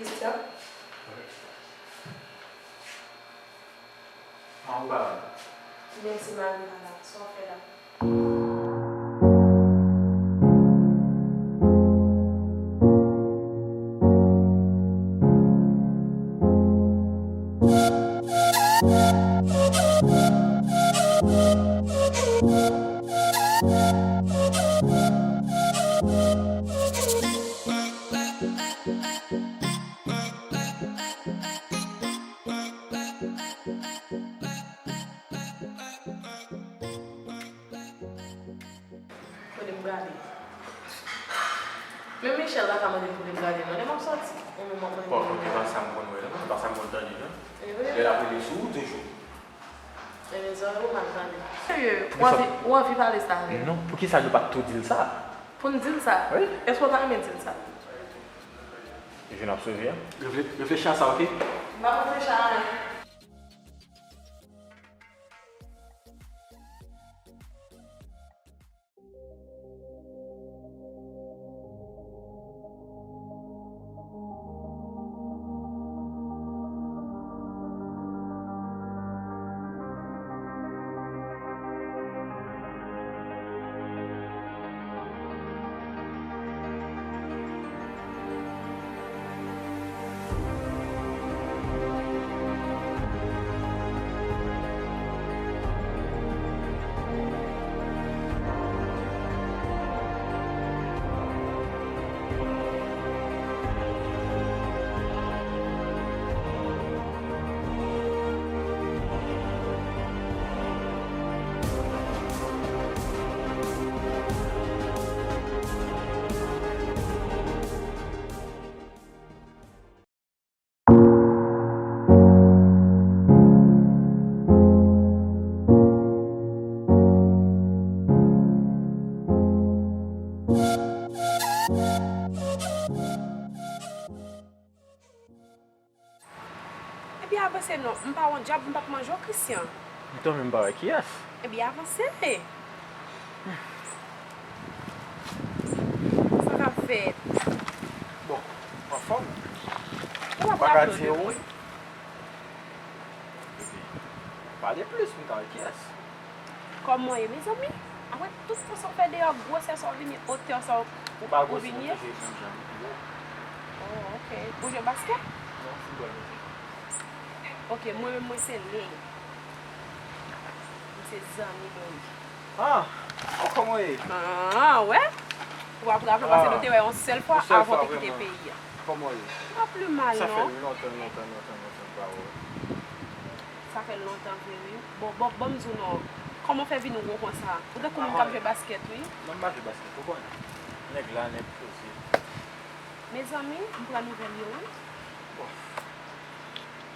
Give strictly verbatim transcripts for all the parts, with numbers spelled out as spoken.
Christian? An ou ba m. Menm si mari pa la, sa w fè la? Kote m prale? Menm Michel pa ka mande m kote m prale non, lè m ap sòti. Ou menm w ap mande m. Bon, ok, pa sa m konn wè la, pa sa m konn tande la. Lè l ap rele sou ou toujou. Ebyen, zòrèy ou mal tande. Serye, ou anvi, ou anvi pale sa avè l? Non, poukisa nou pa t tou di l sa? Pou n di l sa? Wi. Èske w ta renmen di l sa? E je n ap sove a. Refle-, reflechi a sa, ok? M pa reflechi a anyen. Ebyen avanse non, m pa yon dyab, m p ap manje w, Christian. Mwen menm m pa wè kiyès. Ebyen avanse. Sa k ap fèt? Bon, anfòm. Ou pa ka di yon wi. Epi, pale plis, m ka wè kiyès. Kòman w ye, mezanmi? Apre tout tan sa w fè deyò, gwosè sa w vin ye, otè sa w, ou vin ye? Ou pa gwosè, mwen toujou menm jan, m pi wo. Oh, ok. Ou jwe baskèt? Non, foutbòl mwen jwe. Ok, mwen menm, mwen se Ley. Mwen se zanmi Ley. Ah! Oh, kòman w ye? Ah, wè? Ou ap raple, paske nou te wè yon sèl fwa avan w te kite peyi a. Kòman w ye? M pa pli mal, non. Sa fè lontan, lontan, lontan, lontan m pa wè w. Sa fè lontan vre wi. Bon, bon, ban m di w non. Kòman w fè vin wo konsa? Ou tankou moun k ap jwe baskèt wi. Non, m pa jwe baskèt, ou konnen. Nèg la, nèg poze. Mezanmi, m pran nouvèl yo wi. Bon.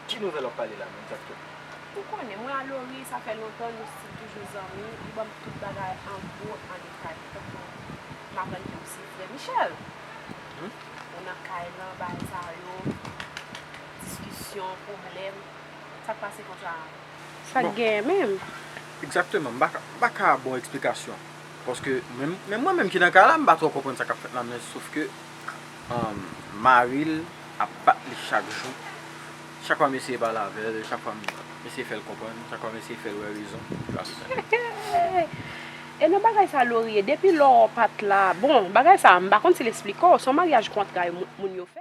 Ki nouvèl w ap pale la menm, egzakteman? Ou konnen, mwen a Lori, sa fè lontan, nou still toujou zanmi. Li ban m tout bagay an gwo, an detay. Tankou m aprann ke ou se frè Michel. Ou nan kay lan, bagay sa yo, diskisyon, pwoblèm. Sa k pase konsa a? Sa k genyen menm? Egzakteman, m pa ka, m pa ka ba w eksplikasyon. Paske menm, menm mwen menm ki nan kay la, m pa twò konprann sa k ap fèt la, men sof ke, um, mari l ap bat li chak jou. Chak fwa m eseye pale avè l, chak fwa m eseye fè l konprann, chak fwa m eseye fè l wè rezon, li pa vle tande. E nan bagay sa Lori ye, depi lè w pa t la, bon, bagay sa, m pa konn si l esplike w, se yon maryaj kontra moun, moun yo fè.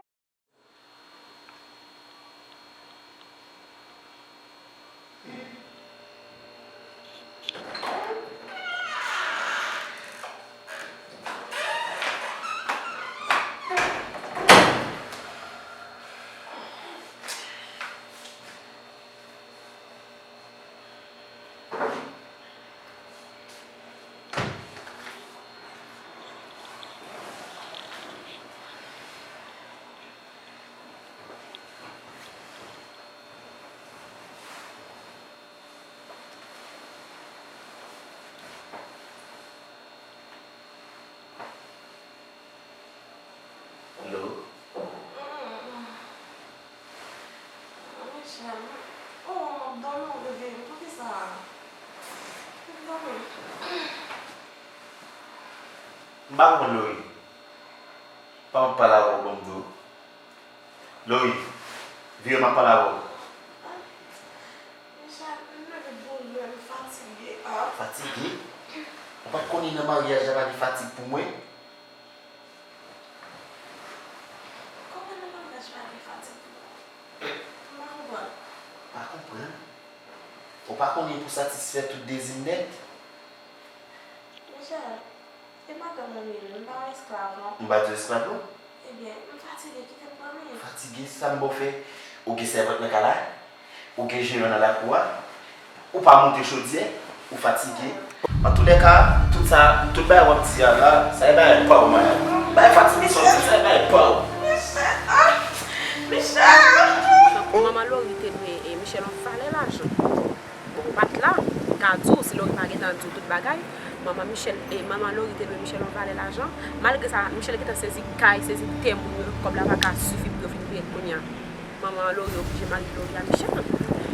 Hello? Michel, oh, m ap dòmi, w reveye m, poukisa? M ap dòmi. M pa konn Lori. Pa m ap pale avè w, ban m di w. Lori, vire m ap pale avè w. Michel, m leve bonè, m fatige. Ah. Fatige? Ou pa t konnen nan maryaj la pa gen fatig pou mwen? Kòman nan maryaj pa gen fatig pou ou? M pa konprann. Pa konprann? Ou pa konnen pou satisfè tout dezi m nèt? Michel, e madanm ou m ye, m pa yon esklav, non. M pa di w esklav, non. Ebyen, m fatige, kite m dòmi. Fatige, sa m ba w fè? Ou gen sèvant nan kay la? Ou gen jeran nan lakou a? Ou pa moute chodyè? Ou fatige? Antoulèka, tout sa, tout bagay w ap di a la, sa e bagay pa w, manman. Bagay fatige sa w di, sa e bagay pa w. Michel, ah! Michel! Manman Lori te dwe, e, Michel yon valè lajan. Bon, ou pa t la, m ka di w, si Lori pa gentan di w tout bagay, manman Michel, e, manman Lori te dwe Michel yon valè lajan. Malgre sa, Michel gentan sezi kay, sezi tè moun yo, kòb la pa ka sifi pou yo fin peye l kounye a. Manman Lori oblije marye Lori a Michel.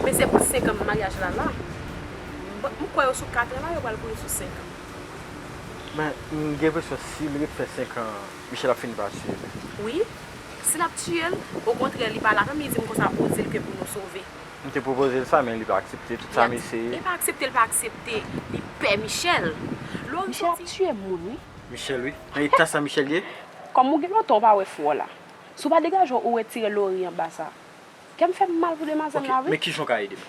Men se pou senk an maryaj la la. M, m kwè yo sou kat an la, yo pral voye sou senk an. Men, m gen enpresyon si l ret fè senk an, Michel ap fin pa tiye l. Wi. Si l ap tiye l, okontrè, li pale avè m, li di m konsa, ou di l ke pou nou sove. M te pwopoze l sa, men li pa aksepte. Tout sa m eseye. Li pa aksepte, li pa aksepte. Li pè Michel. Lori Michel ap soti tiye moun, wi. Michel, wi. Nan eta sa Michel ye? Kòm ou gen lontan ou pa wè frè w la. Si w pa degaje w, ou retire Lori anba sa. Kè m fè m mal pou demwazèl la, wi. Ok, men kijan w ka ede m?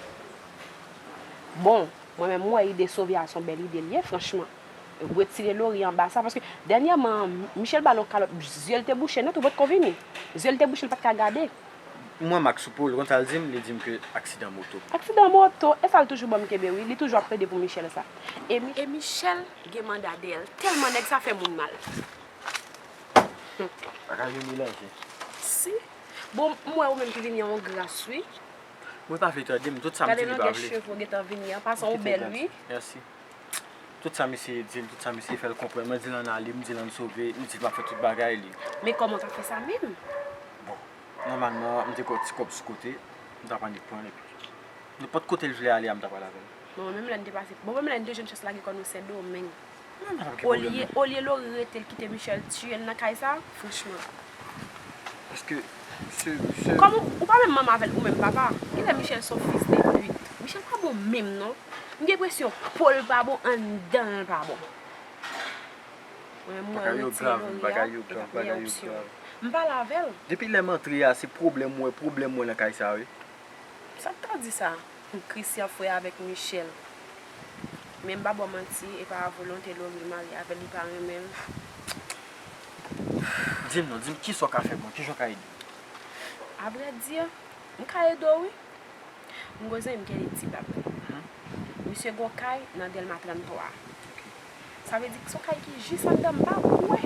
Bon, mwen menm, m wè ide sove a se yon bèl ide l ye, franchman. Retire Lori anba sa, paske dènyèman, Michel ba l yon kalòt, zye l te bouche nèt, ou potko vini. Zye l te bouche, l pa t ka gade. Mwen, Max sou po l, ou konn sa l di m? Li di m ke aksidan moto. Aksidan moto? E sa l toujou ban m kenbe, wi. Li toujou ap plede pou Michel sa. E Mi-, e Michel gen manda dèyè l. Tèlman nèg sa fè moun mal. Bagay yo melanje. Si. Bon, m wè ou menm ki vini an yon gras, wi. Mwen pa vle tande m, tout sa m di li pa vle. Gade longè cheve w gentan vini an, pasan w bèl, wi. Mèsi. Tout sa m eseye di l, tout sa m eseye fè l konprann, mwen di l ann ale, m di l ann sove, m di l m ap fè tout bagay li. Men kòman w t ap fè sa menm? Bon, nòmalman, m te gen yon ti kòb sou kote, m t ap annik pran l epi nenpòt kote l vle ale a, m t ap al avè l. Bon, mwen menm lè n te pase, bon, mwen menm lè n te jwenn chans lage kò nou Sendomeng. Olye, olye Lori rete l kite Michel tiye l nan kay sa, franchman. Paske se, se... Kòm ou, ou pa menm manman avè l, ou menm papa. Kilè Michel se yon fis de pit. Michel pa bon menm non. M gen enpresyon po l pa bon, anndan l pa bon. Mwen, mwen retire Lori a, e pa premyè opsyon. M pale avè l. Depi lè m antre a, se pwoblèm mwen, pwoblèm mwen nan kay sa, wi. Sa k ta di sa? Christian frè avèk Michel. Men m pa ba w manti, e pa volonte Lori marye avè l, li pa renmen l. Di m non, di m kisa w ka fè mwen, kijan w ka ede m? Avrèdi, m ka ede w wi. M gon zanmi m ki rele Ti Bab. Misye gon kay nan Dèlma tranntwa. Sa vle di se yon kay ki jis anndan, m pa kwè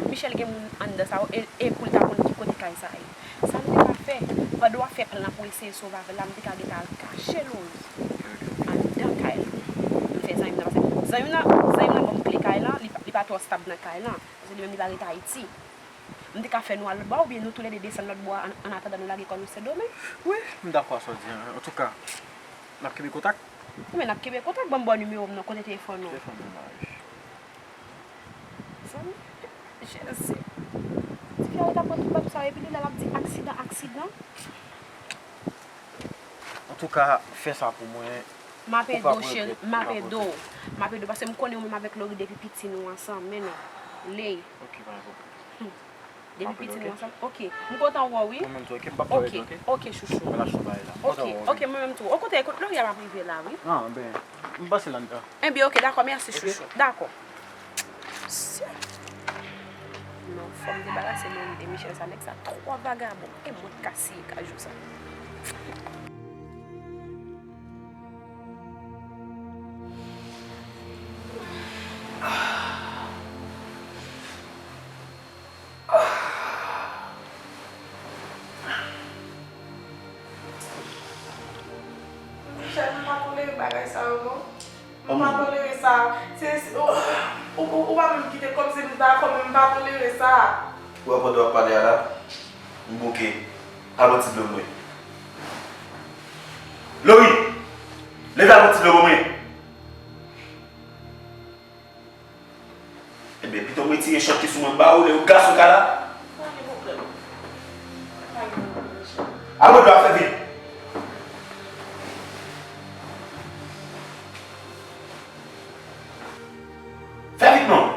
Michel gen moun anndan sa yo, e, e pou l ta konn ki kote kay sa ye. Sa m te ka fè, pandan w ap fè plan pou eseye sove avè l la, m te ka gentan al kache Lori anndan kay la. M fè zanmi m nan, paske zanmi m nan, zanmi m nan ban m kle kay la, li pa, li pa twò stab nan kay la. Paske li menm li pa ret Ayiti. M te ka fè nou al lòt bò a, oubyen nou toulède desann lòt bò a, an, an atandan nou lage kò nou Sendomeng. Wi, m dakò a sa w di an. Antouka, n ap kenbe kontak. Wi, men n ap kenbe kontak, ban m ba w nimewo m non, kote telefòn ou? Telefòn mwen la, wi. Zanmi, Jezi. Tifi a ret ap pran tout bab sa yo, epi li la, l ap di aksidan, aksidan. Antouka, fè sa pou mwen. M ap ede w, cheri, m ap ede w. M ap ede w, paske m konnen ou menm avèk Lori depi piti nou ansanm, men non. Ley. Ok, pa gen pwoblèm. Depi piti nou ansanm. Ok. M kontan wè w, wi. Mwen menm tou, ok, m p ap twò rete, ok? Ok, chouchou. Mwen la sou bagay la. M kontan wè w, wi. Ok, mwen menm tou. Ou kote, kote Lori a, m ap rive la, wi. Ah, ben, m pase la. Enben, ok, dakò, mèsi, chouchou. Dakò. Sye. Non, fò m debarase Lori de Michel sa, nèg sa twò vagabon. E mwen k ka siye kajou sa. Michel, m pa tolere bagay sa yo, non. M pa tolere sa. Se, se, ou, ou, ou, ou pa menm kite kòmsi m dakò, men m pa tolere sa. Ou wè pandan w ap pale a la, m bouke. Al pran ti dlo pou mwen. Lori! Leve al pran ti dlo pou mwen. Ebyen, pito m retire chòt ki sou mwen m ba ou, lè yo gason ka la. Pa gen pwoblèm. Pa gen pwoblèm. Amando, fè vit. Fè vit non.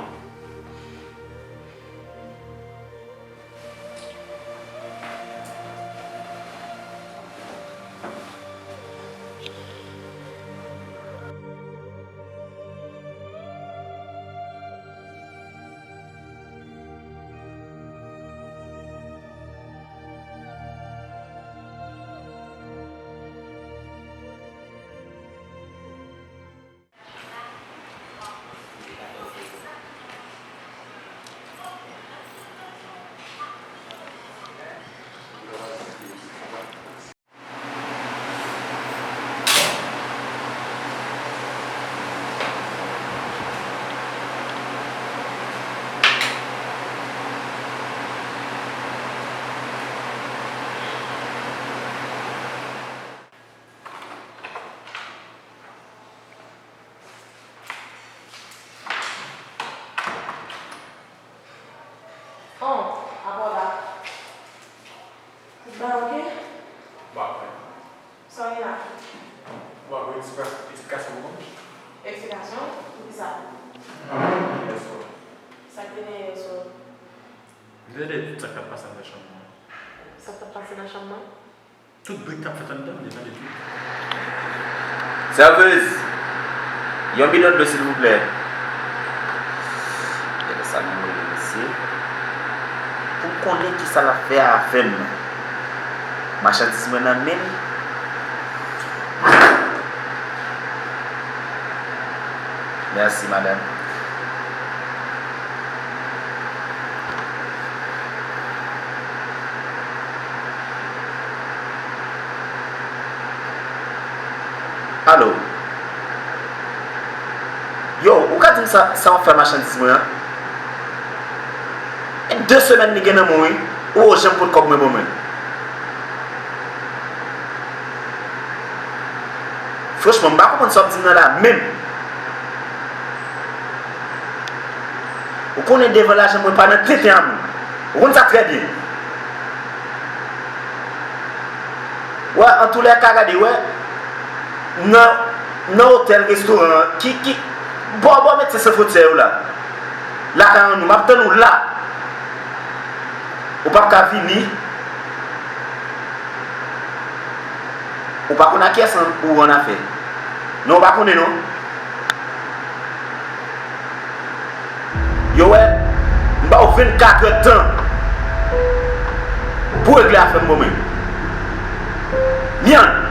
Oh, apa w la? Tout bagay oke? Bagay. Sa w gen la? Bagay, esplikasyon pou mwen. Esplikasyon? Poukisa? Yèswa. Sa k te gen yèswa? M te tande tout sa k t ap pase anndan chanm nan. Sa k t ap pase nan chanm nan? Tout bri k t ap fèt anndan, m te tande tou. Serveuse, yon bidon dlo silvouplè. Gade sa m voye mesye. Pou m konnen kisa l ap fè avè m. Machandiz mwen nan men l. Mèsi, madanm. Alo. Yo, ou ka di m sa, sa w ap fè machandiz mwen an? Gen de semèn li gen nan men w, wi. Ou janm pot kòb mwen ban mwen. Franchman, m pa konprann sa w ap di m nan la menm. Ou konnen devan lajan mwen pa nan tenten a moun. Ou konn sa trè byen. Wè, antoulèka, gade, wè, nan, nan otèl, restoran, ki, ki, bò, bò Medsen San Fwontyè yo la. Lakay Annou, m ap tann ou la. Ou p ap ka vini. Ou pa konn ak kiyès ou annafè. Non, ou pa konnen non. Yo wè, m ba w vennkat è tan pou w regle afè m ban mwen. Myann,